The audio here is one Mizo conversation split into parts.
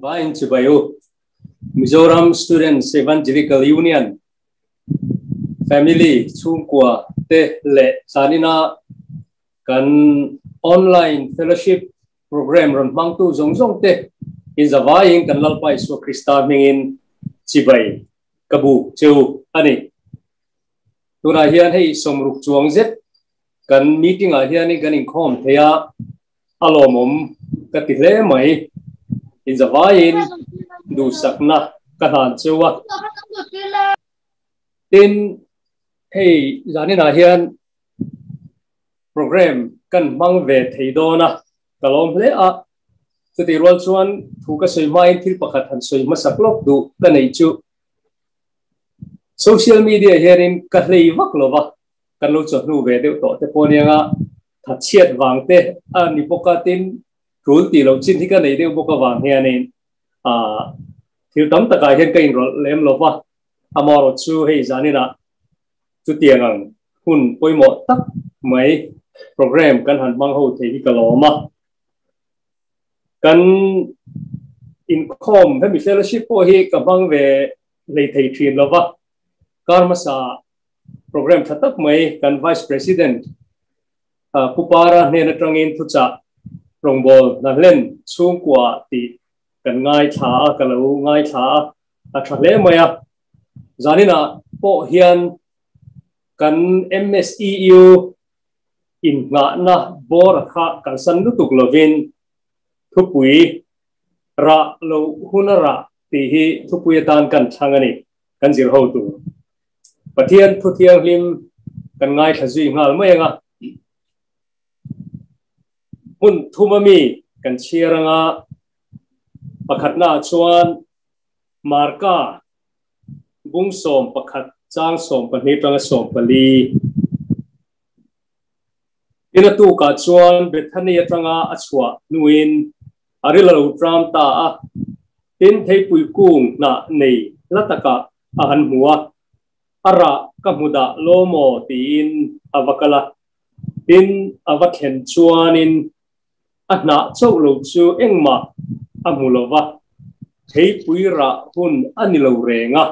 Vain chibai u. Mizoram Students Evangelical Union Family chhungkua te leh zanina kan online fellowship program rawn hmangtu zawng zawng te in zavaiin kan Lalpa Isua Krista hmingin chibai ka buk cheu a ni. Tunah hian hei 60 chuang zet kan meeting ah hianin kan inkhawm thei a, a lawmawm ka ti hle mai. In zavaiin duhsakna ka hlan cheu a. Tin, hei zaninah hian program kan hmang ve thei dawn a, ka lawm hle a. Chutih rual chuan thu ka sawi hmain thil pakhat han sawi hmasak lawk duh ka neih chu social media hianin ka hlei vak lo va, kan lo chawhnu ve deuh tawh te pawh aniang a, thatchhiat vang te a ni bawk a, tin tul tih loh chin hi ka nei deuh bawk avang hianin ah thil tam takah hian ka inrawlh lem lo va, amaherawh chu hei zaninah chutiang ang hun pawimawh tak mai program kan han hmang ho thei hi ka lawm a, kan inkhawm hemi fellowship pawh hi ka hmang ve hlei thei thin lo va, kar hmasa Program tha tak mai kan Vice President Pu Para hnen atangin thuchah rawngbâwl hnahlen chhungkua tih kan ngaithla a, ka lo ngaithla a, a tha hle mai a. Zaninah pawh hian kan MSEU innghahna bawr a kha kalsan lutuk lovin thupui rah lo huna rah tih hi thupui atan kan thlang a ni, kan zir ho tur. Pathian thu thianghlim kan ngaithla zui nghal mai ang a, hmun thuma mi kan chhiar ang a, pakhatnaah chuan Marka bung 11 chang 12 tanga 14. Tin a tukah chuan Bethany atanga a chhuah hnuin a ril a lo tram ta a, tin theipui kung hnah nei hla takah a han hmu a, a rah ka hmu dah law maw tiin a va kal a, tin a va thlen chuanin a hnah chauh lo chu engmah a hmu lo va, theipui rah hun a ni lo reng a,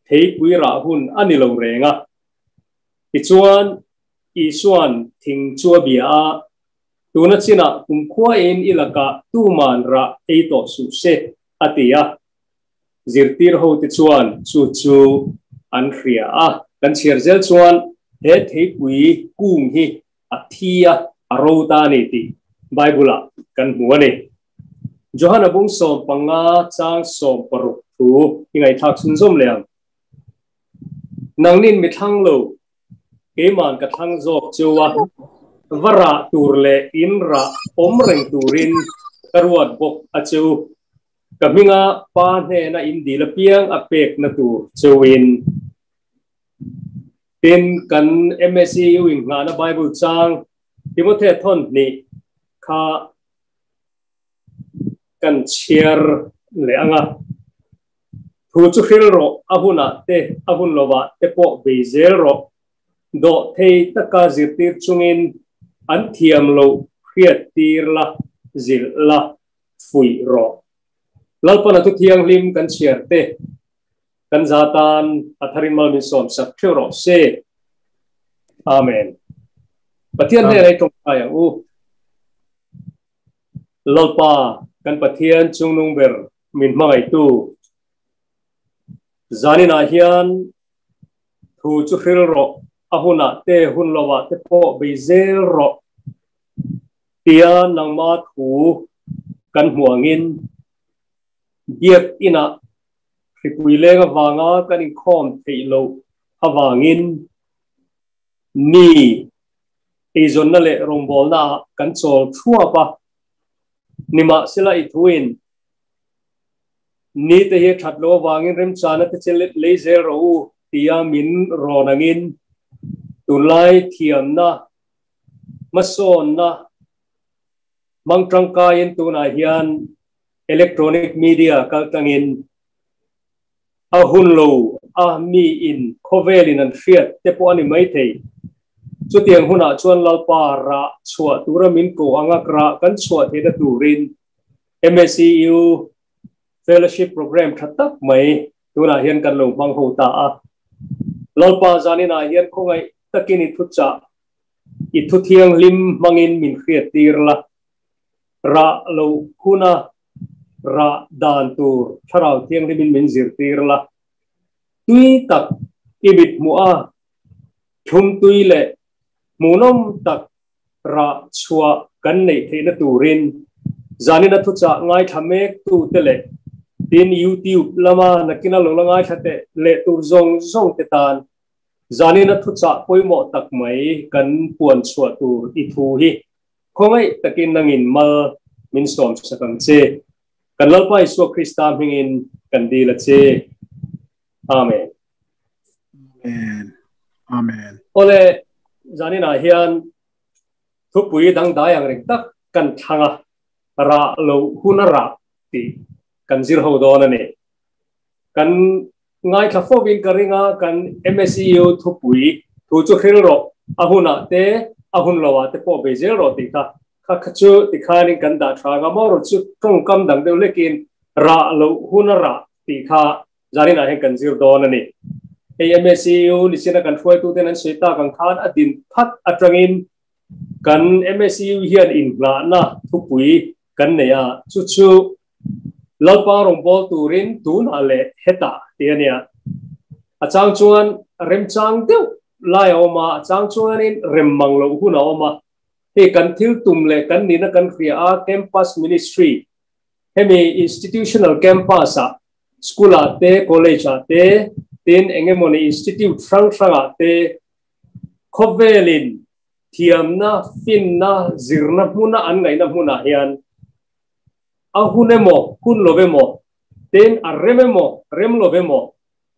theipui rah hun a ni lo reng a. Tichuan Isua'n thing chu a bia a, Tuna chinah kumkhuain i lakah tuman rah ei tawh suh se, a ti a. Zirtir hote chuan chu chu an hria a. Kan chhiar zel chuan he theipui kung hi a thi a, a ro ta a ni tih Bible-ah kan hmu a ni. Johana bung 15 chang 60 thu i ngaihthlak chhunzawm leh ang. Nangnin mi thlang lo, keiman ka thlang zawk chu a, va rah tur leh in rah awm reng turin ka ruat bawk a chu. Ka hminga pa hnena in dil apiang a pekna tur cheuin. Tin, kan MSEU inghahna Bible chang Timothy thawn hnih kha kan chhiar leh ang a. Thu chu hril rawh, a hunah te, a hun lovah te pawh bei zel rawh. Dawh thei taka zirtir chungin an thiam loh hriat tir la, zilh la. Fuih rawh. Lalpana thu thianghlim kan chhiar te, kan za tan a tharin mal min sawm sak theuh rawh se. Amen. Pathian hnenah i tawngtai ang u. Lalpa kan Pathian chungnung ber min hmangaihtu zaninah hian thu chu hril rawh, a hunah te hun lovah te pawh bei zel rawh. Tia nangma thu kan hmu angin biak inah hripui leng avanga kan inkhawm theih loh avangin mi eizawnna leh rawngbawlnaah kan chawl thuap a. Nimahsela i thuin ni te hi a that loh avangin remchana te che lei zel rawh u tia min rawn angin tunlai thiamna Hmasawnna hmang tangkaiin tunah hian electronic media kal tangin a hun lo a mi in khawvelin an hriat te pawh a ni maithei. Chutiang hunah chuan Lalpa rah chhuah tura min ko anga rah kan chhuah theihna turin MSCU Fellowship Program tha tak mai tunah hian kan lo hmang ho ta a. Lalpa zaninah hian khawngaih takin i thuchah, i thu thianghlim hmangin min hriattir la. Rah loh huna rah dan tur Thlarau Thianghlimin min zirtir la. Tui tak i mit hmuh a, thlum tui leh hmuhnawm tak rah chhuah kan neih theihna turin zanina thuchah ngaithla mek tute leh tin YouTube lama nakina lo la ngaithla teh leh tur zawng zawng te tan zanina thuchah pawimawh tak mai kan puan chhuah tur i thu hi Khawngaih takin nangin mal min sawm sak ang che. Kan Lalpa Isua Krista hmingin kan dil a che. Amen. Amen. Amen. Awle, zaninah hian thupui dangdai ang reng tak kan thlang a, rah lo hun a rah tih kan zir ho dawn a ni. Kan ngaithla fovin ka ring a, kan MSEU thupui thu chu hril rawh, a hunah te, a hun loah te pawh bei zel rawh tih kha, kha kha chu tikhanin kan dah tha ang a, maw rawh chu tawngkam dang deuh hlekin rah loh hun a rah tih kha zaninah hian kan zir dawn a ni. Hei MSEU nichina kan hruaituten an sawi tak ang khan a din phat atangin kan MSEU hian inhlahna thupui kan nei a, chu chu Lalpa rawngbâwl tûrin tûnah leh hetah tih a nia. A châng chuan remchâng deuh lai a awm a, a châng chuanin rem mang loh hun a awm a. Hei kan thil tum leh kan nihna kan hria a, Campus Ministry, hemi Institutional Campus-ah, School-ah te, College-ah te, tin eng emawni Institute hrang hrangah te khawvelin thiamna, finna, zirna hmuna an ngaihna hmunah hian A hun emaw, hun lo emaw, ten a rem emaw, rem lo emaw,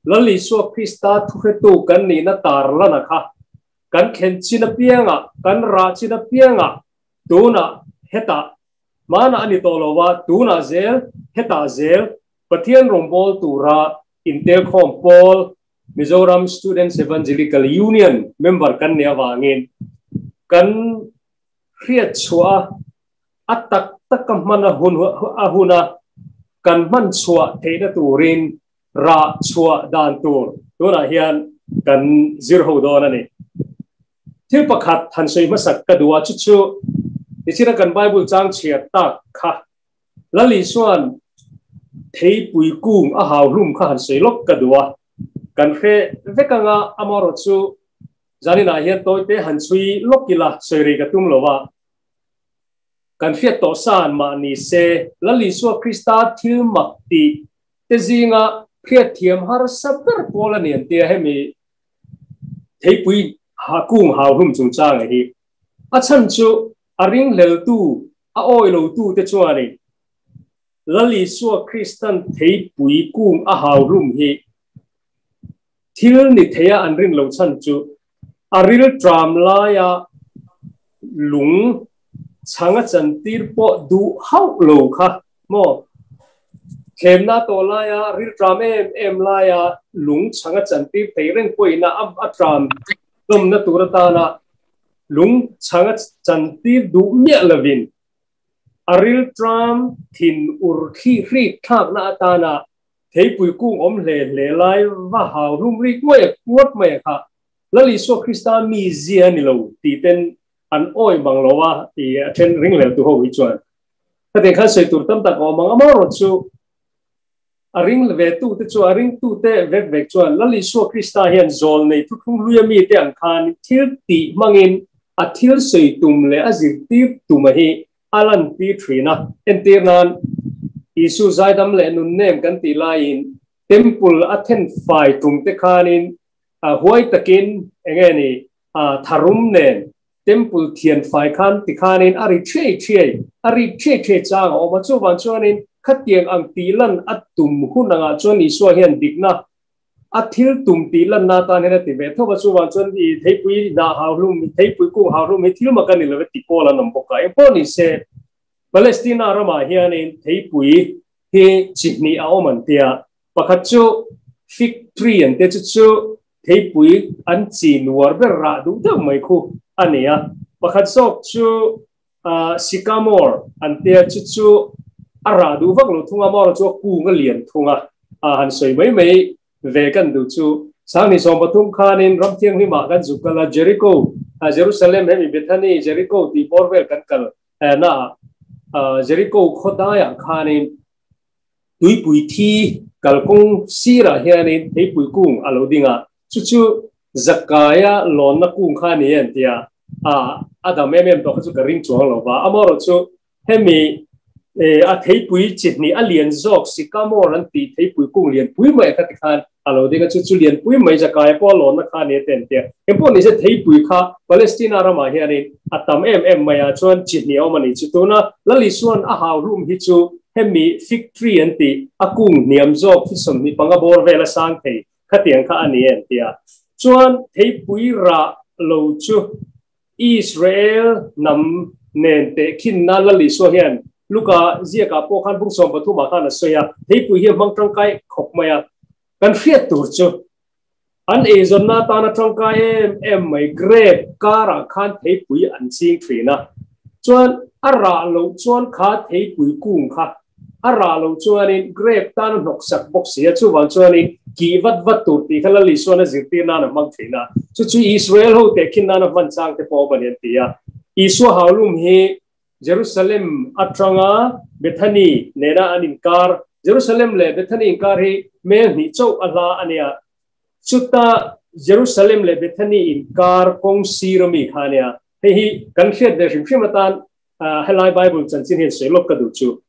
Lal Isua Krista thuhretu kan nihna tar lana kha kan thlen chin apiangah, kan rah chin apiangah, tunah, hetah, hmanah a ni tawh lo a, tunah zel, hetah zel, Pathian rawngbâwl tura intelkhawm pawl, Mizoram Students Evangelical Union member kan nih avangin kan hriat chhuah a, A tak taka hman a hun a hun a, kan hman chhuah theihna turin rah chhuah dan tur tunah hian kan zir ho dawn a ni. Thil pakhat han sawi hmasak ka duh a, chu chu nichina kan Bible chang chhiar tak kha Lal Isua'n theipui kung a hau hlum kha han sawi lawk ka duh a, kan hre vek anga amaherawhchu zaninah hian tawite han chhui lawk ila sawi rei ka tum lo a. Kan hriat tawh san mah ni se, Lal Isua Krista thil mak tih te zinga hriatthiam harsa ber pawl a ni an tia hemi theipui kung hau hlum chungchang hi. A chhan chu a ringhleltu, a awi lotu te chuanin Lal Isua Kristan theipui kung a hau hlum hi thil ni theia an rin lo chhan chu A rilṭam laia lung chhang a chantir pawh duh hauh lo kha maw? Thlemna tawh laia rilṭam em em laia lung chhang a chantir thei reng pawhin a a ṭam hlawmna tur atana lung chhang a chantir duh miah lovin a rilṭam thin ur thli hrik thlakna atana Theipui kung awm hle hle lai va hau hlum rik mai a kuat mai a kha Lal Isua Krista mizia a ni lo tih ten an awi bang lo a i a then ringhlel tu ho hi chuan khatiang khan sawi tur tam tak a awm ang amaherawh chu a ring ve tu te chu a ring tu te vek vek chuan Lal Isua Krista hian zawl nei thuthlung hlui a mi te ang khan thil tih hmangin a thil sawi tum leh a zirtir tum a hi a lantir thin a. Entir nan, Isu zaidam leh nunnem kan tih laiin Temple a then fai tum te khanin huai takin eng nge ni tharum nen Temple thian fai khan ti khanin a ri thiai thiai, a rik thiai thiai chang a awm a. Chuvang chuanin khatiang ang tih lan a tum hun angah chuan Isua hian dikna A thil tum tih lanna atan hian a ti ve tho a, chuvang chuan i theipui hnah hau hlum, theipui kung hau hlum hi thil mak a ni lo e ti pawl an awm bawk a. Engpawh ni se, Palestina ramah hianin theipui hi chi hnih a awm an ti a, pakhat chu fig tree an ti a, chu chu Theipui an chin uar ber rah duh deuh mai khu a ni a. Pakhat zawk chu Sycamore an tia, chu chu a rah duh vak lo thung a, amaherawhchu a kung a lian thung a, han sawi mai mai ve kan duh chu. 2030 khanin ram thianghlimah kan zuk kal a, Jericho, Jerusalem hemi Bethany, Jericho tih bawr vel kan kal naah Jericho khawdaiah khanin Tuipui thi kalkawng sirah hianin theipui kung a lo ding a, chu chu Zakaia lawnna kung kha a ni em tia a dam em em tawh kha chu ka ring chuang lo va. Amaherawh chu hemi a theipui chi hnih a lian zawk sycamore an tih theipui kung lianpui mai kha tikhan a lo ding a, chu chu lianpui mai Zakaia pawh a lawnna kha a ni a ti an tia. Engpawh nise theipui kha Palestina ramah hianin a tam em em mai a, chuan chi hnih a awm a ni. Chu tuna Lal Isua'n a hau hlum hi chu Hemi fig tree an tih, a kung hniam zawk hi 25 bawr vel a sang thei khatiang kha a ni em tia chuan theipui rah lo chu Israel hnam nen tehkhinna Lal Isua hian Luka ziakah pawh khan bung 13 ah khan a sawi a, theipui hi a hmang tangkai khawp mai a, kan hriat tur chu an eizawnna atana tangkai em em mai grape karah khan theipui an ching thin a, chuan a rah loh chuan kha theipui kung kha a rah loh chuanin grape tan a hnawk sak bawk si a, chuvang chuanin kih vat vat tur tih kha Lal Isuan a zirtir nan a hmang thin a, chu chu Israel ho tehkhin nan a hman chang te pawh a awm a ni an ti a. Isua haulum hi Jerusalem atanga Bethany nena an inkar, Jerusalem leh Bethany inkar hi mel hnih chauh a hla a nia. Chuta Jerusalem leh Bethany inkar kawng sir ami kha a nia. Hei hi kan hriat ve hrim hrim atan helai Bible chanchin hian sawi lawk ka duh chu.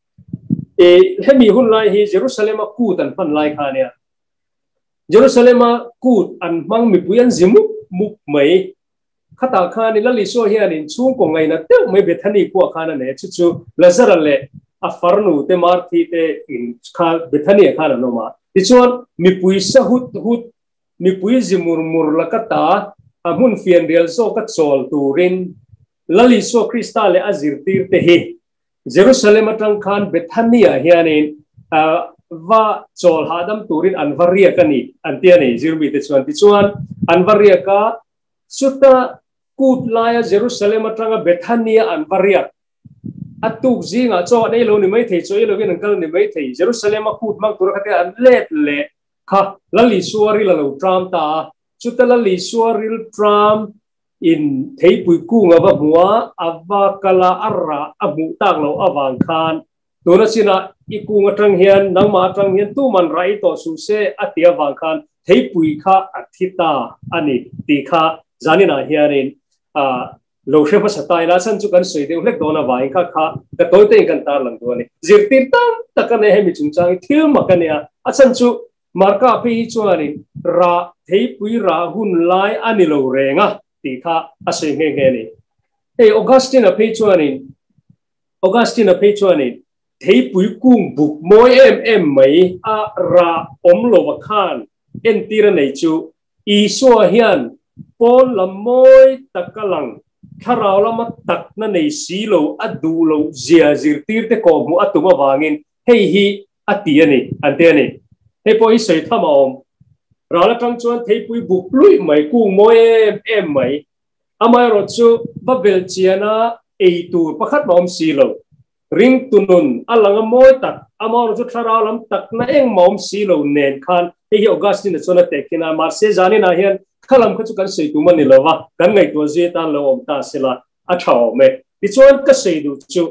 Hemi hun lai hi Jerusalem-a kut an hman lai kha a nia. Jerusalem-a kut an hmang mipui an zi mup mup mai. Khatah khan i Lal Isua hianin chhungkaw ngaihna deuh mai Bethany khuah khan a nei a, chu chu Lazara leh a farnu te Marthi te in kha Bethany ah khan an awm a. Tichuan, mipui sa hut hut, mipui zi mur mur laka ta a hmun fianrial zawka chawl turin Lal Isua Krista leh a zirtir te hi Jerusalem atang khan Bethany ah hianin va chawl hahdam turin an va riak a ni an ti a ni, zirmite chuan. Tichuan, an va riak a. Chuta kut laia Jerusalem atanga Bethania an va riak. A tuk zingah chaw an ei lo ni maithei, chaw ei lovin an kal ni maithei. Jerusalem a kut hmang tura kha te an let leh kha Lal Isua ril a lo tram ta a. Chuta Lal Isua ril tram in theipui kung a va hmu a, a va kal a, a rah a hmuh tak loh avang khan tuna chinah i kung atang hian nangmah atang hian tuman rah i tawh suh se a ti avang khan theipui kha a thi ta a ni tih kha zaninah hianin lo hre hmasa ta ila chhan chu kan sawi deuh hlek dawn avangin kha kha ka tawi tein kan tarlang duh a ni. Zirtir tam tak a nei hemi chungchang hi thil mak a nia, a chhan chu Marka phei hi chuanin rah theipui rah hun lai a ni lo reng a tih kha a sawi nghe nghe a ni. Hei Augustine-a phei chuanin Augustine-a phei chuanin theipui kung buk mawi em em mai a rah awm lova khan entir a nei chu Isua hian pawn lam mawi taka lang thlarau lama takna nei si lo a duh loh zia zirtirte kawhhmuh a tum avangin hei hi a ti a ni an ti a ni. Hei pawh hi sawi tham a awm. Ral atang chuan theipui buk luih mai kung mawi em em mai Amaherawh chu va belchiana ei tur pakhat mah awm si lo. Ringtu nun a lang a mawi tak, amaherawh chu thlarau lam takna engmah awm si lo nen khan hei hi Augustine-a chuan a tehkhin a, mahse zaninah hian kha lam kha chu kan sawi tum a ni lo va, kan ngaihtuah zui atan lo awm ta sela a tha awm e. Tichuan ka sawi duh chu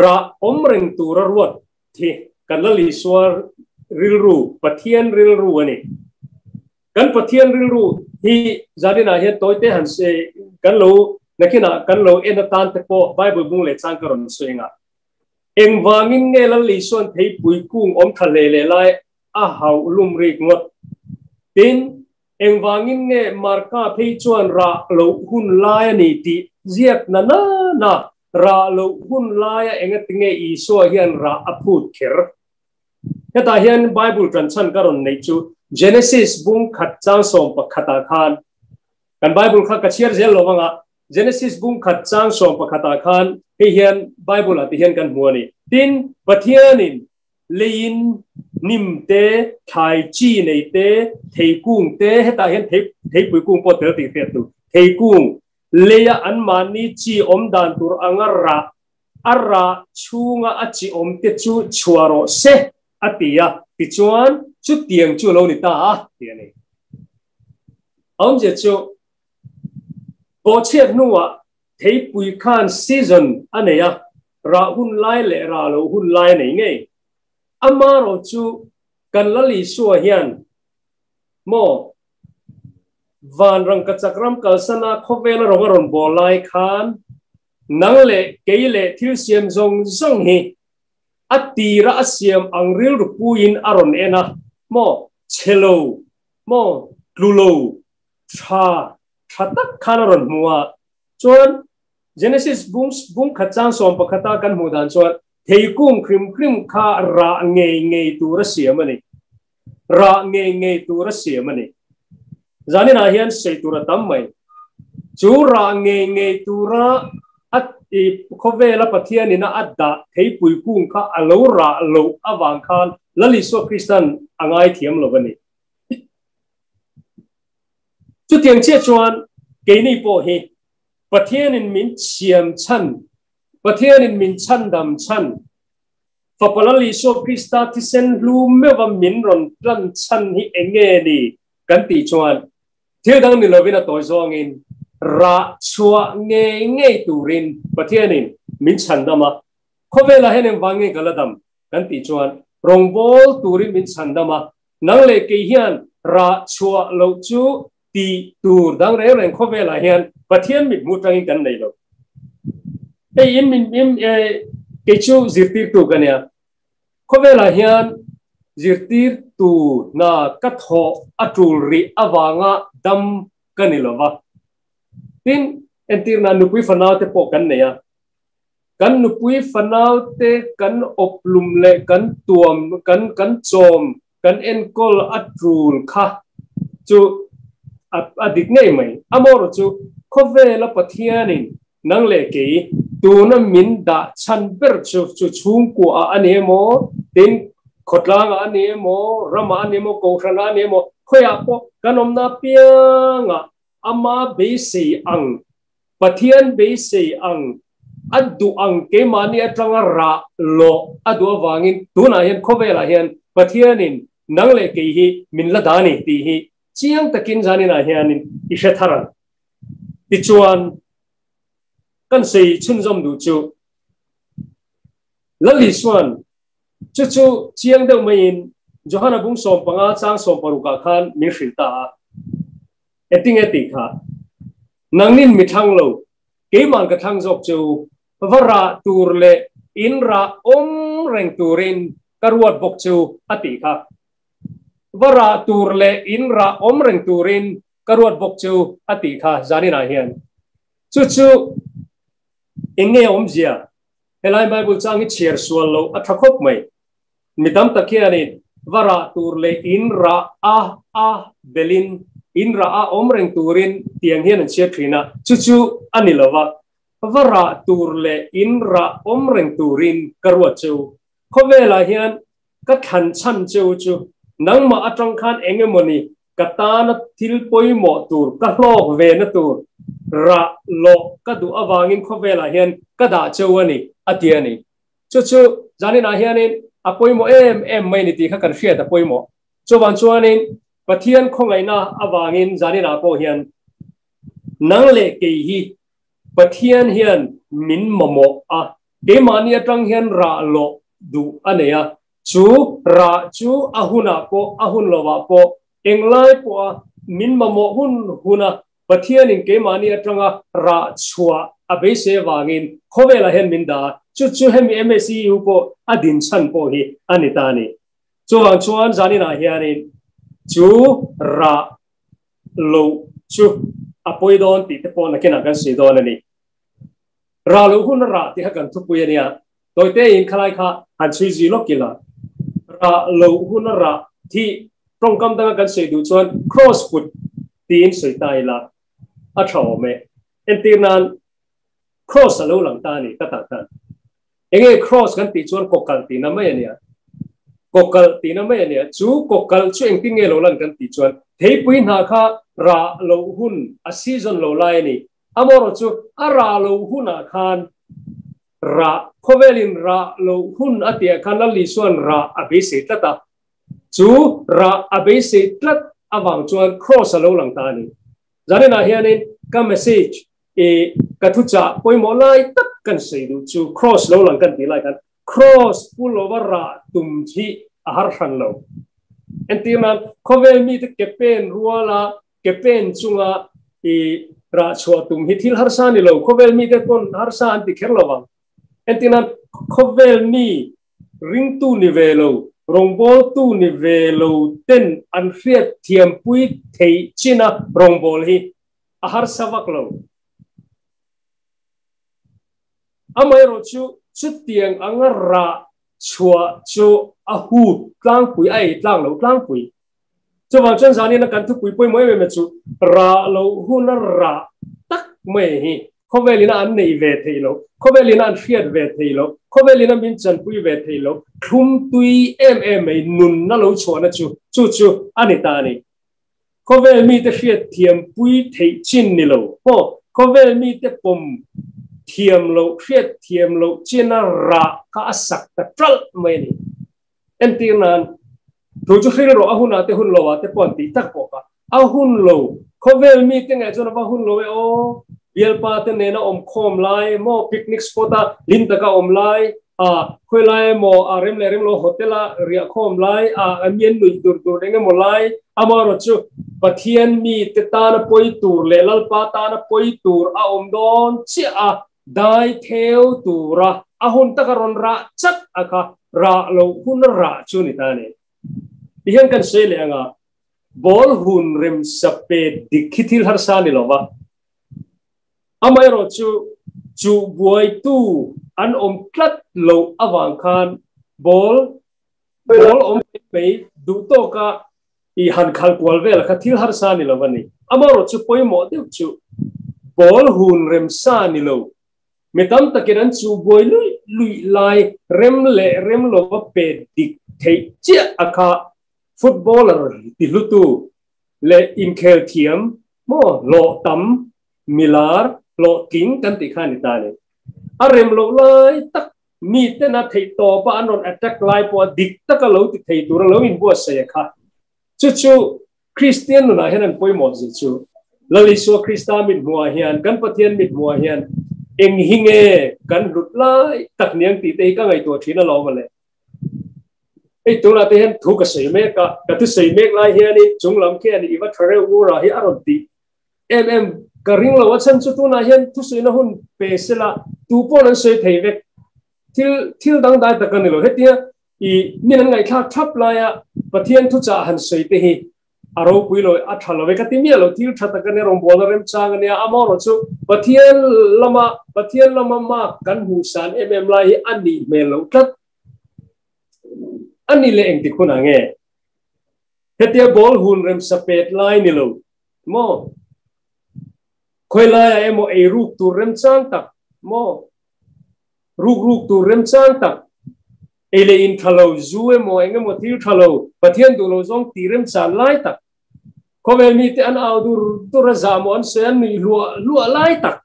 rah awm reng tura ruat hi kan Lal Isua rilru, Pathian rilru a ni. Kan Pathian rilru hi zaninah hian tawite han sawi kan lo nakinah kan lo en atan te pawh Bible bung leh chang ka rawn sawi anga engvangin nge Lal Isuan theipui kung awm tha hle leh lai a hauh lum rik ngawt? Tin, engvangin nge Marka phei chuan rah loh hun lai a ni tih ziak na na na rah loh hun laia engatinge Isua hian rah a phut kher? Hetah hian Bible ṭan chhan ka rawn neih chu Genesis bung khat chang 11 ah khan kan Bible kha ka chhiar zel lo anga Genesis bung khat chang 11 ah khan hei hian Bible ah ti hian kan hmu a ni. Tin, Pathianin leiin Hnim te, thlai chi nei te, theikung te, hetah hian thei theipui kung pawh tel tih hriat tur, theikung leia anmahni chi awm dan tur anga rah, a rah chhunga a chi awm te chu chhuah rawh se a ti a, tichuan chutiang chu a lo ni ta a ti a ni. A awmzia chu bawhchhiat hnuah theipui khan season a nei a, rah hun lai leh rah loh hun lai a nei ngei. Amarawh chu kan Lal Isua hian maw van rangkachak ram kalsana khawvela rawng a rawn bawl lai khan nang leh kei leh thil siam zawng zawng hi a tira a siam ang rilru puiin a rawn en a, maw chhe lo, maw tlu lo, tha tha tak khan a rawn hmu a. Chuan Genesis bung bung khat chang sawm pakhata kan hmuh dan chuan Theikung hrim hrim kha rah ngei ngei tur a siam a ni. Rah ngei ngei tur a siam a ni. Zaninah hian sawi tur a tam mai. Chu rah ngei ngei tura a khawvela Pathianin a a dah theipui kung kha a lo rah loh avang khan Lal Isua Kristan a ngaithiam lo a ni. Chutiang chiah chuan keini pawh hi Pathianin min siam chhan Pathianin min chhandam chhan, Fapa Lal Isua Krista thisen hlu meuha min rawn tlan chhan hi eng nge ni kan tih chuan thil dang ni lovin a tawi zawngin rah chhuah ngei ngei turin Pathianin min chhandam a, khawvelah hian engvang nge ka la dam kan tih chuan rawngbâwl turin min chhandam a, nang leh kei hian rah chhuah loh chu tih tur dang reng reng khawvelah hian Pathian mithmuh tangin kan nei lo. Hei in min im kei chu zirtirtu ka nia. Khawvelah hian zirtirtu hna ka thawh a tul rih avanga dam ka ni lo va. Tin, entirna nupui fanau te pawh kan nei a. Kan nupui fanau te kan awplum leh kan tuam kan kan chawm Kan enkawl a tul kha chu a dik ngei mai. Amaherawh chu khawvela Pathianin nang leh kei tuna min dah chhan ber chu chu chhungkua ah a ni emaw, tin khawtlang ah a ni emaw, ram ah a ni emaw, kohhran ah a ni emaw, khawiah pawh kan awmna apiangah ama beisei ang, Pathian beisei ang, a duh ang keimahni atanga rah lawh a duh avangin tunah hian khawvelah hian Pathianin nang leh kei hi min la dah a ni tih hi chiang takin zaninah hianin i hre thar ang. Tichuan, kan sawi chhunzawm duh chu Lal Isua'n chu chu chiang deuh maiin Johana bung 15 chang 16 ah khan min hrilh ta a. Engtinge tih kha? Nangnin mi thlang lo, keiman ka thlang zawk chu va rah tur leh in rah awm reng turin ka ruat bawk chu a tih kha. Va rah tur leh in rah awm reng turin ka ruat bawk chu a tih kha zaninah hian. Chu chu eng nge awmzia? Helai Bible chang hi chhiar sual loh a tha khawp mai. Mi tam tak hianin va rah tur leh in rah a a belin in rah a awm reng turin tiang hian an chhiar thin a, chu chu a ni lo va. Va rah tur leh in rah awm reng turin ka ruat cheu. Khawvelah hian ka thlan chhan cheu chu nangmah atang khan eng emawni ka tana thil pawimawh tur ka hlawk ve na tur rah lawh ka duh avangin khawvelah hian ka dah cheu a ni a ti a ni. Chu chu zaninah hianin a pawimawh em em mai ni tih kha kan hriat a pawimawh. Chuvang chuanin Pathian khawngaihna avangin zaninah pawh hian nang leh kei hi Pathian hian min mamawh a, keimahni atang hian rah lawh duh a nei a, chu rah chu a hunah pawh a hun lovah pawh englai pawha min mamawh hun huna Pathianin keimahni atanga rah chhuah a beisei avangin khawvelah hian min dah a, chu chu hemi MSEU pawh a din chhan pawh hi a ni ta a ni. Chuvang chuan zaninah hianin chu rah loh chu a pawi dawn tih te pawh nakinah kan sawi dawn a ni. Rah loh hun a rah tih kha kan thupui a nia, tawite in khalai kha han chhui zui lawk ila. Rah loh hun a rah thih tawngkam danga kan sawi duh chuan cross put tiin sawi ta ila a tha awm e. Entir nan cross a lo lang ta a ni ka tak tan. Enge cross kan tih chuan kawkalh tihna mai a nia. Kawkalh tihna mai a nia. Chu kawkalh chu engtin nge lo lan kan tih chuan theipui hna kha rah loh hun, a season lo lai a ni. Amaherawh chu a rah loh hunah khan rah, khawvelin rah loh hun a tihah khan Lal Isua'n rah a beisei tlat a. Chu rah a beisei tlat avang chuan Kraws a lo lang ta a ni. Zaninah hianin ka message i ka thuchah pawimawh lai tak kan sawi duh chu Kraws lo lang kan tih lai khan Kraws pu lova rah tum hi a har hran lo. Entir nan, khawvel mite ke pen ruala ke pen chunga i rah chhuah tum hi thil harsa ni lo. Khawvel mite pawn harsa an ti kher lo vang. Entir nan, khawvel mi ringtu ni ve lo, rawngbawltu ni ve lo ten an hriat thiampui theih china rawngbâwl hi a harsa vak lo. Amaherawh chu chutiang anga rah chhuah chu a hut tlangpui, a ei tlang lo tlangpui. Chuvang chuan zanina kan thupui pawimawh em em e chu rah loh huna rah tak mai hi khawvelina an neih ve theih loh, khawvelina an hriat ve theih loh, khawvelina min chanpui ve theih loh thlum tui em em mai nunna lo chhuahna chu chu chu a ni ta a ni. Khawvel mite hriat thiam pui theih chin ni lo pawh khawvel mite pawm thiam loh hriat thiam loh china rah kha a sak ta ṭalh mai a ni. Entir nan, thu chu hril rawh a hunah te hun lo ah te pawh an tih tak pawh kha a hun lo. Khawvel mite ngaih chuan a va hun lo e aw, bialpa te nena awm khawm lai maw picnic spot a hlim taka awm lai a khawi lai emaw a rem leh rem lo hotel a riah khawm lai a a mi an nuih tur tur eng emaw lai amaherawh chu Pathian mite tana pawi tur leh Lalpa tana pawi tur a awm dawn chiah a dai theu tura a hun taka rawn rah chat a kha rah loh hun a rah chu ni ta a ni. Tihian kan sawi leh anga ball hun remsa pe dik hi thil harsa ni lova. Amaherawh chu, chuh buaitu an awm tlat loh avang khan ball ball awm mai mai duh tawka i han khal kual vel kha thil harsa ni lo a ni. Amaherawh chu pawimawh deuh chu ball hun remsa ni lo. Mi tam takin an chuh buai luih luih lai rem leh rem lova pe dik theih chiah a kha footballer ti hlutu leh inkhel thiam maw hlawh tam milar hlawhtling kan tih kha a ni ta a ni. A rem loh lai tak miten a theih tawpa an rawn attack lai pawha dik taka lo ti thei tura lo inbuatsaih a kha. Chu chu Kristian nunah hian an pawimawh zia chu Lal Isua Krista mithmuhah hian kan Pathian mithmuhah hian eng hi nge kan hlut lai tak niang tih te hi ka ngaihtuah thin alawm a le. Hei tunah te hian thu ka sawi mek a, ka thusawi mek lai hianin chung lam khian i va tha reuh ura hi a rawn tih em em ka ring lo a chhan chu tunah hian thusawina hun pe sela tu pawh an sawi thei vek thil thil dangdai tak a ni lo hetia i min an ngaihthlak thap laia Pathian thuchah han sawi te hi A ropui lo, a tha lo e ka ti miah lo, thil tha tak a nia, rawngbawlna remchang a nia, amaherawh chu Pathian lama Pathian lama mark kan hmuh san em em lai hi a nih hmel loh tlat. A ni leh engtik hunah nge? Hetia ball hun remsa pet lai ni lo maw? Khawi laiah emaw ei ruk tur remchang tak maw? Ruk ruk tur remchang tak, ei leh in tha lo, zu emaw eng emaw thil tha lo, Pathian duh lo zawng tih remchan lai tak, khawvel mite an au dur dur a zah maw an sawi an nuih hluah hluah lai tak,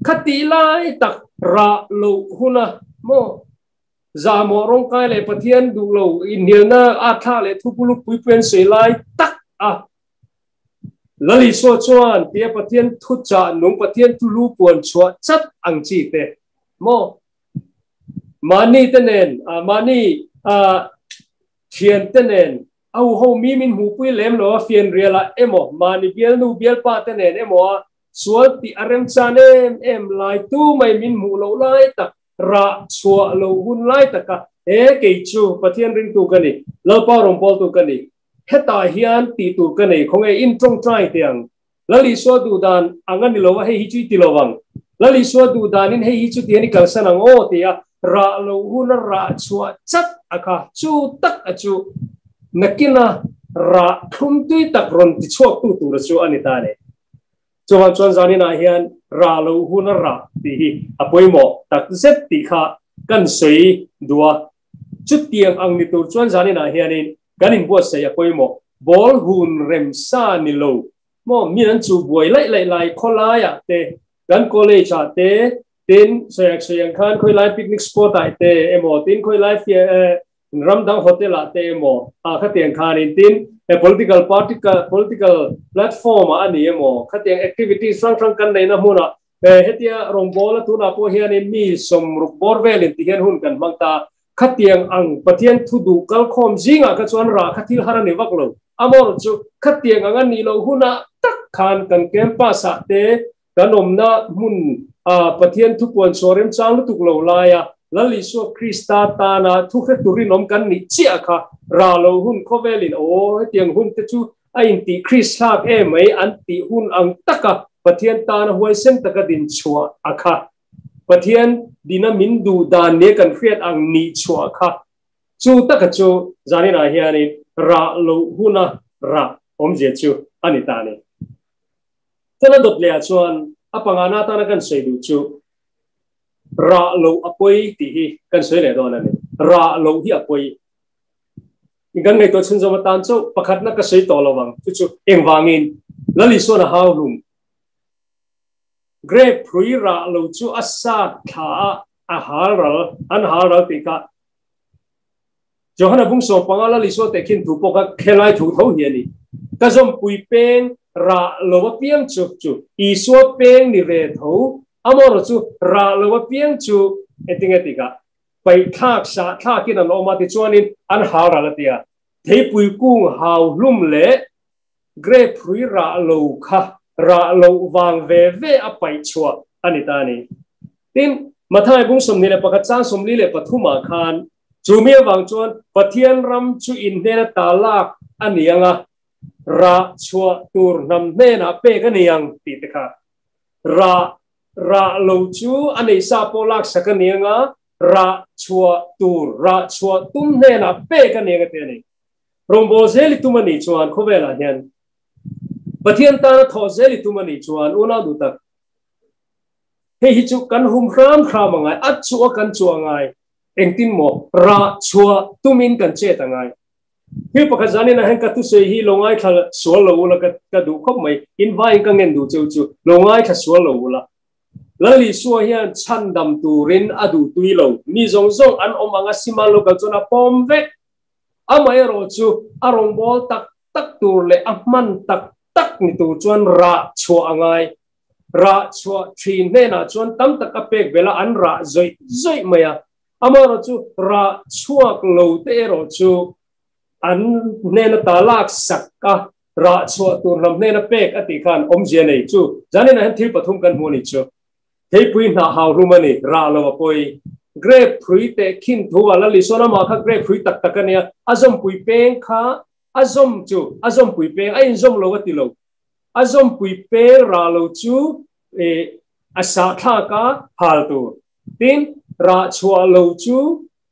khatih lai tak rah loh huna maw zah maw rawngkai leh Pathian duh lo inhnialna atthlak leh thupuluk puipui an sawi lai tak a Lal Isua chuan tia Pathian thu chah nung, Pathian thu lu puan chhuah chat ang chi te maw? Mahni te nen, mahni thian te nen, a huho mi min hmuhpui lem lo a fianrial ah emaw, mahni bialnu bialpa te nen emaw a sual tih a remchan em em lai tu mai min hmuh loh lai tak, rah chhuah loh hun lai taka he kei chu Pathian ringtu ka ni, Lalpa rawngbawltu ka ni. Hetah hian tih tur ka nei khawnge in tawngtai teh ang. Lal Isua duh dan ang a ni lo a, hei hi chu i ti lo ang. Lal Isua duh danin hei hi chu tihian i kalsan ang aw ti a, rah lo hun a rah chhuah chat a kha, chu tak a chu nakina rah thlum tui tak rawn ti chhuak tu tur a chu a ni ta a ni. Chuvang chuan zaninah hian rah lo hun a rah tih hi a pawimawh tak zet tih kha kan sawi duh a. Chutiang ang ni tur chuan zaninah hianin kan inbuatsaih a pawimawh. Ball hun rem sa ni lo maw? Mi an chu buai laih laih lai khawlaiah te, kan college ah te, tin sawiak sawiang khan khawilai picnic spot ah te emaw, tin khawilai ram dang hotel ah te emaw ah khatiang khanin tin political party political platform ah a ni emaw khatiang activities hrang hrang kan neihna hmunah hetia rawngbawla tunah pawh hianin mi sawmruk bawr velin ti hian hun kan hmang ta. Khatiang ang Pathian thu duh kalkhawm zingah kha chuan rah kha thil har a ni vak lo. Amaherawhchu chu khatiang ang a nih loh hunah tak khan kan campus ah te kan awmna hmun ah Pathian thu puan chhuah remchang lutuk lo laia Lal Isua Krista tana thu hre turin awm kan nih chiah kha rah lo hun khawvelin aw hetiang hun te chu a intih Kristhlak em mai an tih hun ang taka Pathian tana huaisen taka din chhuah a kha. Pathian dina min duh dan nia kan hriat ang nih chhuah kha chu taka chu zaninah hianin rah loh huna rah awmzia chu a ni ta a ni. Chuan a dawt lehah chuan a pangana atana kan sawi duh chu rah loh a pawi tih hi kan sawi leh dawn a ni. Rah loh hi a pawi. Kan ngaihtuah chhunzawm atan chauh pakhatna ka sawi tawh lo ang chu chu engvangin Lal Isuan a hau hlum. Grape hrui rah lo chu a sat thla a, a hal ral, an hal ral tih kha Johana bung 15 Lal Isua tehkhin thu pawh kha khelai thu tho hi a ni. Ka zawmpui peng rah lo apiang chu chu Isua peng ni ve tho, amaherawh chu rah lo apiang chu engtinge tih kha paihthlak sah thlakin an awm a, tichuanin an hal ral a ti a. Theipui kung hau hlum leh Grape hrui rah lo kha rah loh vang ve ve a paih chhuah a ni ta a ni. Tin, Mathai bung 21 chang 43 ah khan chu mi avang chuan Pathian ram chu in hnena ta lak a ni ang a, rah chhuah tur hnam hnenah pek a ni ang tih te kha. Rah rah lo chu a neih sa pawh laksak a ni ang a, rah chhuah tur rah chhuah tum hnenah pek a ni ang a ti a ni. Rawngbâwl zel i tum a nih chuan khawvelah hian Pathian tana thawh zel i tum a nih chuan unau duh tak, hei hi chu kan hum hram hram a ngai, a chu a kan chu a ngai, engtin maw rah chhuah tumin kan chet a ngai. Thil pakhat zanin ah hian ka thusawi hi lo ngaithla sual lo ula ka ka duh khawp mai, in vaiin ka ngen duh cheu chu lo ngaithla sual lo ula. Lal Isua hian chhandam turin a duh tui lo, mi zawng zawng an awm ang a sima lo kal chuan a pawm vek. Amaherawh chu a rawngbâwl tak tak tur leh a hman tak tak ni tur chuan rah chhuah a ngai. Rah chhuah ṭhin hnenah chuan tam tak a pek belh a, an rah zawih zawih mai a. Amaherawh chu rah chhuak lo te erawh chu an hnena ta lak sak a, rah chhuah tur lam hnena pek a tih khan awmzia nei chu zaninah hian thil pathum kan hmu a ni chu. Theipui hnah hau hlum a ni, rah lo a pawi. Grape hrui teh khin thu a la Lisona mah kha grape hrui tak tak a nia, a zawmpui peng kha a zawm chu a zawmpui peng a inzawm lo a ti lo. A zawmpui peng rah lo chu ih a sah thlak a hal tur. Tin, rah chhuah lo chu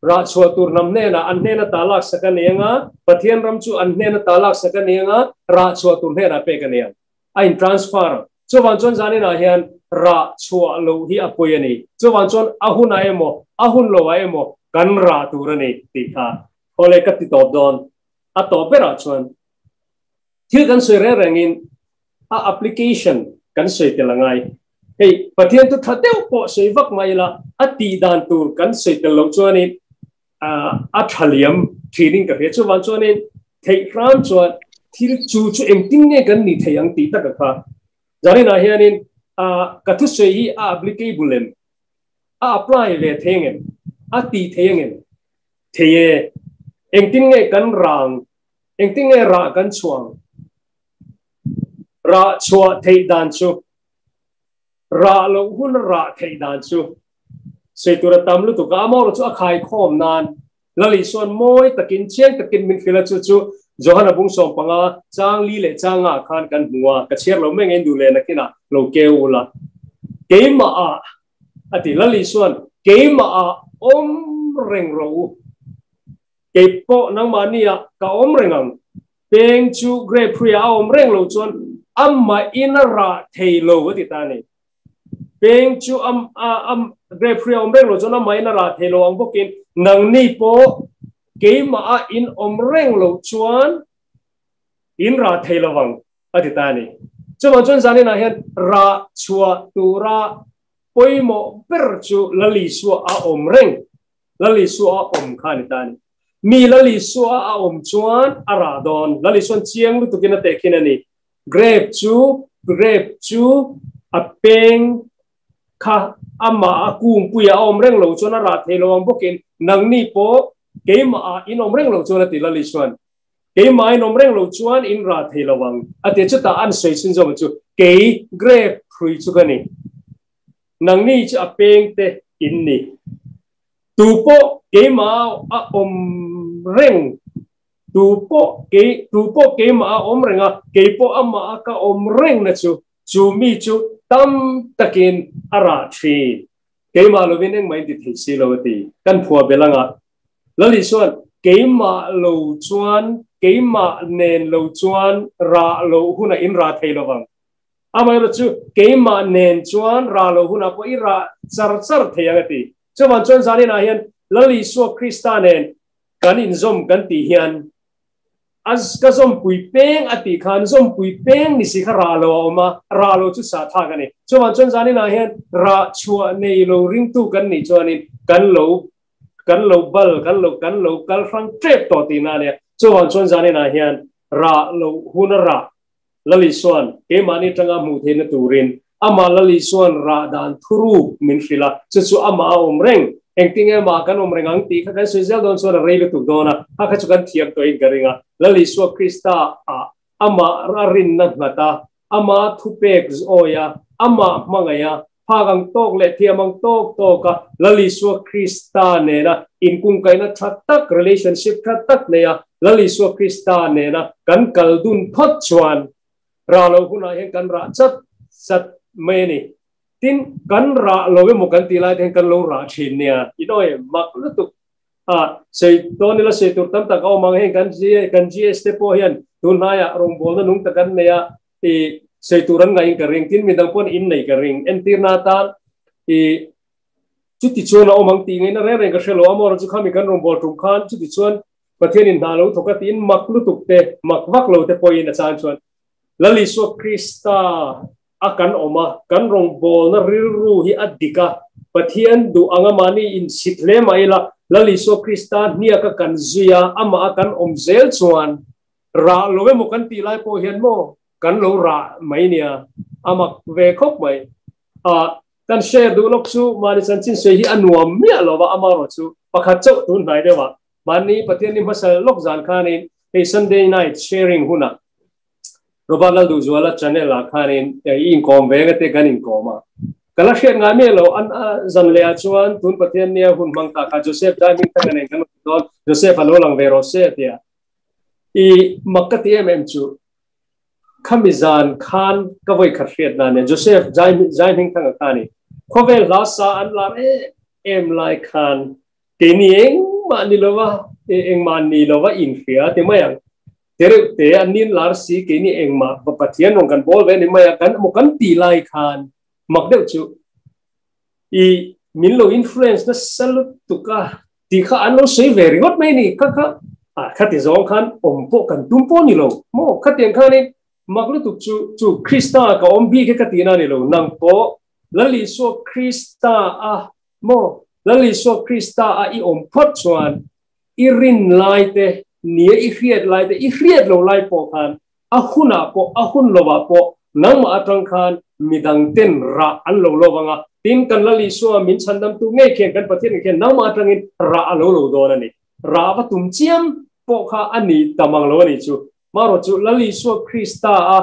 rah chhuah tur hnam hnenah an hnena ta laksak a ni ang a, Pathian ram chu an hnena ta laksak a ni ang a, rah chhuah tur hnenah pek a ni ang. A in transfer ang. Chuvang chuan zaninah hian rah chhuah loh hi a pawi a ni. Chuvang chuan a hunah emaw, a hun loah emaw kan rah tur a ni tih kha awle ka ti tawp dawn. A tawp berah chuan thil kan sawi reng rengin a application kan sawi tel a ngai. Hei Pathian thu tha deuh pawh sawi vak mai ila a tih dan tur kan sawi tel loh chuanin a tha liam thinin ka hria. Chuvang chuanin theih hram chuan thil chu chu engtin nge kan ni thei ang tih taka kha zaninah hianin ka thusawi hi a applicable em? A apply ve thei ang em? A tih thei ang em? Thei e. Engtin nge kan rang? Engtin nge rah kan chhuah ang? Rah chhuah theih dan chu rah loh hun rah theih dan chu Sawi tur a tam lutuk a, amaherawh chu a khaikhawm nan Lal Isuan mawi takin chiang takin min hrilh a, chu chu Johana bung 15 chang li leh chang nga khan kan hmu a, ka chhiar lo mai ngei duh leh nakinah lo keu ula. Keimah ah a ti, Lal Isuan keimah ah awm reng rawh u, kei pawh nangmahni ah ka awm reng ang, peng chu grape hruiah a awm reng lo chuan amahin a rah thei lo a ti ta a ni. Peng chu am a am grape hri a awm reng lo chuan amah in a rah thei lo ang bawkin nangni pawh Keimah a in awm reng loh chuan in rah thei lovang a ti ta a ni. Chuvang chuan zaninah hian rah chhuah tura pawimawh ber chu Lal Isua a awm reng, Lal Isua a awm kha a ni ta a ni. Mi Lal Isua a awm chuan a rah dawn. Lal Isuan chiang lutukin a tehkhin a ni. Grape chu grape chu a peng kha amah a kungpuia a awm reng lo chuan a rah thei lo ang bawkin nangni pawh keimah ah in awm reng lo chuan a ti Lal Isuan. Keimah in awm reng lo chuan in rah thei lo ang a ti. Chutah an sawi chhun zawm chu kei grape hrui chu ka ni. Nangni chu a peng te in ni. Tu pawh keimah a awm reng tu pawh kei tu pawh keimah a awm reng a kei pawh amah a ka awm reng na chu chu mi chu tam takin a rah thin. Keimah lovin engmah in ti thei si lo a ti. Kan phua bel anga Lal Isuan, Keimah lo chuan, keimah nen lo chuan rah loh hunah in rah thei lovang. Amaherawh chu keimah nen chuan rah loh hunah pawh i rah char char thei ang a ti. Chuvang chuan zaninah hian Lal Isua Krista nen kan inzawm kan tih hian A ka zawmpui peng a tih khan zawmpui peng ni si kha rah lo a awm a, rah lo chu sah thlak a ni. Chuvang chuan zaninah hian rah chhuah nei lo ringtu kan nih chuanin kan lo kan lo bal kan lo kan lo kal hrang tep tawh tihna a nia. Chuvang chuan zaninah hian rah lo hun a rah Lal Isuan keimahni atanga hmuh theihna turin amah Lal Isuan rah dan thuruk min hrilh a, chu chu amah a awm reng. Engtin nge amah kan awm reng ang tih kha kan sawi zel dawn chuan a rei lutuk dawn a, a kha chu kan thiam tawhin ka ring a. Lal Isua Krista ah amah a rinna nghat a, amah thupek awi a, amah hmangaih a, phak ang tawk leh thiam ang tawk tawk a Lal Isua Krista nena inkungkaihna tha tak, relationship tha tak nei a Lal Isua Krista nena kan kal dun phawt chuan rah loh hunah hian kan rah chat chat mai a ni. Tin, kan rah lo emaw kan tih lai te hian kan lo rah thin nia. In awi mak lutuk a, sei dawn ila sei tur tam tak a awm ang. Heng kan kan GS te pawh hian tunhnaiah rawngbawlna nung tak an nei a, i sei tur an ngaih in ka ring, tin midang pawn in nei ka ring. Entirna atan i chuti chuan a awm ang tih ngaihna reng reng ka hre lo a, amaherawhchu chu khami kan rawn bawl tum khan chuti chuan Pathian in hna lo thawk a tiin mak lutuk te, mak vak lo te pawhin a chang chuan Lal Isua Krista a kan awm a, kan rawngbawlna rilru hi a dik a, Pathian duh anga mahni insit hle mah ila Lal Isua Krista hniaka kan zui a, amah a kan awm zel chuan Rah lo emaw kan tih lai pawh hian maw kan lo rah mai nia, a mak ve khawp mai. Ah, kan share duh lawk chu mahni chanchin sawi hi a nuam miah lo va, amaherawh chu pakhat chauh tun hnai deuh ah mahni Pathianni hmasa lawk zan khanin hei Sunday night sharing hunah Robert Lalduhzuala channel ah khanin i inkawm ve nga te kan inkawm a, ka la hriat ngai miah lo an zan leh ah chuan tun Pathiannia hun hmang ta kha Joseph Daiming thanga nen kan awm dawn, Joseph a lo lang ve rawh se a ti a. I mak ka ti em em chu khami zan khan ka vawi khat hriat na nia Joseph Jai Jai hming thanga kha ni khawvel hla sa an lar em em lai khan keini engmah ni lova engmah ni lova in hria ti mai ang tereuh te an nin lar si keini engmah Pathian rawn kan bawl ve ni mai a kan emaw kan ti lai khan mak deuh chu i min lo influence nasa lutuk a Tih kha an lo sawi ve ringawt mai ni. Kha kha ah khati zawng khan awm pawh kan tum pawh ni lo maw? Khatiang khanin mak lutuk chu chu Krista ka awm bik hi ka tihna a ni lo. Nang pawh Lal Isua Krista a maw? Lal Isua Krista a i awm phawt chuan i rin lai te, nia i hriat lai te, i hriat lo lai pawh khan a hunah pawh a hun lovah pawh nangmah atang khan midang ten rah an lo lo vang a, tin kan Lal Isua min chhandamtu ngei khian kan Pathian ngei khian nangmah atangin rah a lo lo dawn a ni. Rah va tum chiam pawh kha a ni ta mang lo a ni chu. Marawh chu Lal Isua Krista a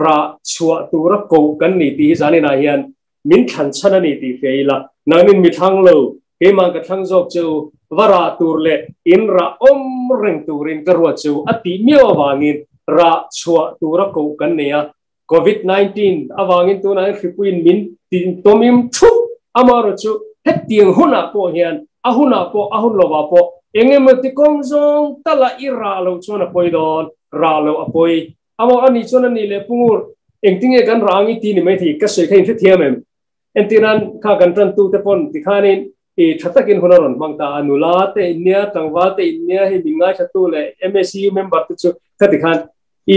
rah chhuah tura koh kan ni tih hi zaninah hian min thlan chhan a ni tih hria ila, nangnin mi thlang lo, keimah ka thlang zawk che u, va rah tur leh in rah awm reng turin ka ruat che u a tih miau avangin rah chhuah tura koh kan nei a. Covid 19 avangin tunah hian hripuiin min tawmim thup amaherawh chu hetiang hunah pawh hian a hunah pawh a hun lovah pawh eng emaw ti kawng zawng tala i rah loh chuan a pawi dawn, rah loh a pawi. Amah a nih chuan a nih leh Pungur, engtinge kan rang i ti ni mai thei, ka sawi kha in hrethiam em? Entirnan kha kan tantute pawn tikhanin I tha takin hun a rawn hmang ta a, nula te in nia, tlangval te in nia, hei min ngaithla leh MSU member te chu khati khan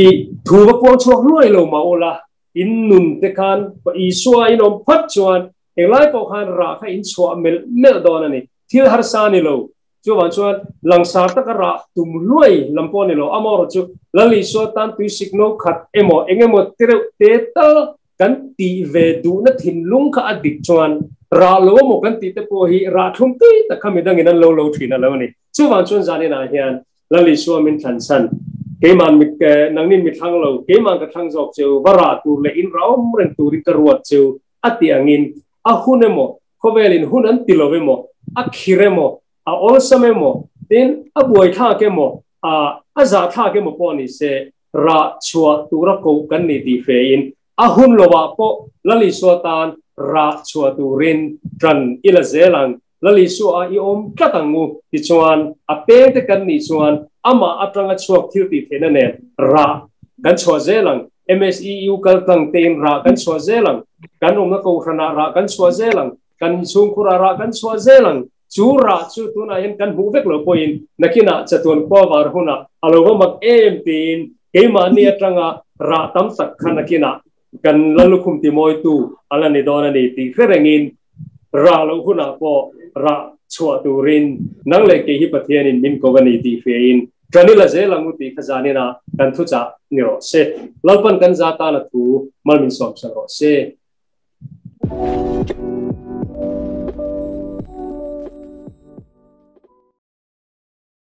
i thu va puang chhuak hluai lo mah ula, in nun te khan Isua in awm phawt chuan englai pawh khan rah kha in chhuah melh melh dawn a ni. Thil harsa a ni lo. Chuvang chuan langsar taka rah tum hluai lam pawh a ni lo. Amaherawhchu Lal Isua tan tui sikno khat emaw eng emaw tireuh te tal Kan tih ve duhna thinlung kha a dik chuan rah lo emaw kan tih te pawh hi rah thlum tui tak kha midangin an lo lo thin a lo ni. Chuvang chuan zaninah hian Lal Isua min thlan chhan, Keiman mi nangnin mi thlang lo, keiman ka thlang zawk cheu, va rah tur leh in rah awm reng turin ka ruat cheu a tih angin a hun emaw, khawvelin hun an ti lo emaw, a khir emaw, a awlsam emaw, tin a buaithlak emaw, a zahthlak emaw pawh ni se, Rah chhuah tura koh kan ni tih hrein a hun lovah pawh Lal Isua tan rah chhuah turin ṭan i la zel ang. Lal Isua i awm tlat ang u tichuan a pengte kan nih chuan amah aṭanga chhuak thil tih theihna nen rah kan chhuah zel ang. MSEU kaltlang tein rah kan chhuah zel ang. Kan awmna kohhranah rah kan chhuah zel ang. Kan chhungkhurah rah kan chhuah zel ang. Chu rah chu tunah hian kan hmuh vek lo pawhin nakinah chatuan khua var hunah a lo va mak em tiin keimahni atanga rah tam tak kha nakinah kan la lukhum timawitu a la ni dawn a ni tih hre rengin rah loh hunah pawh rah chhuah turin nang leh kei hi Pathianin min ko a ni tih hriain ṭan ila zel ang u tih kha zaninah kan thuchah ni rawh se. Lalpan kan za tan a thu mal min sawmsak rawh se.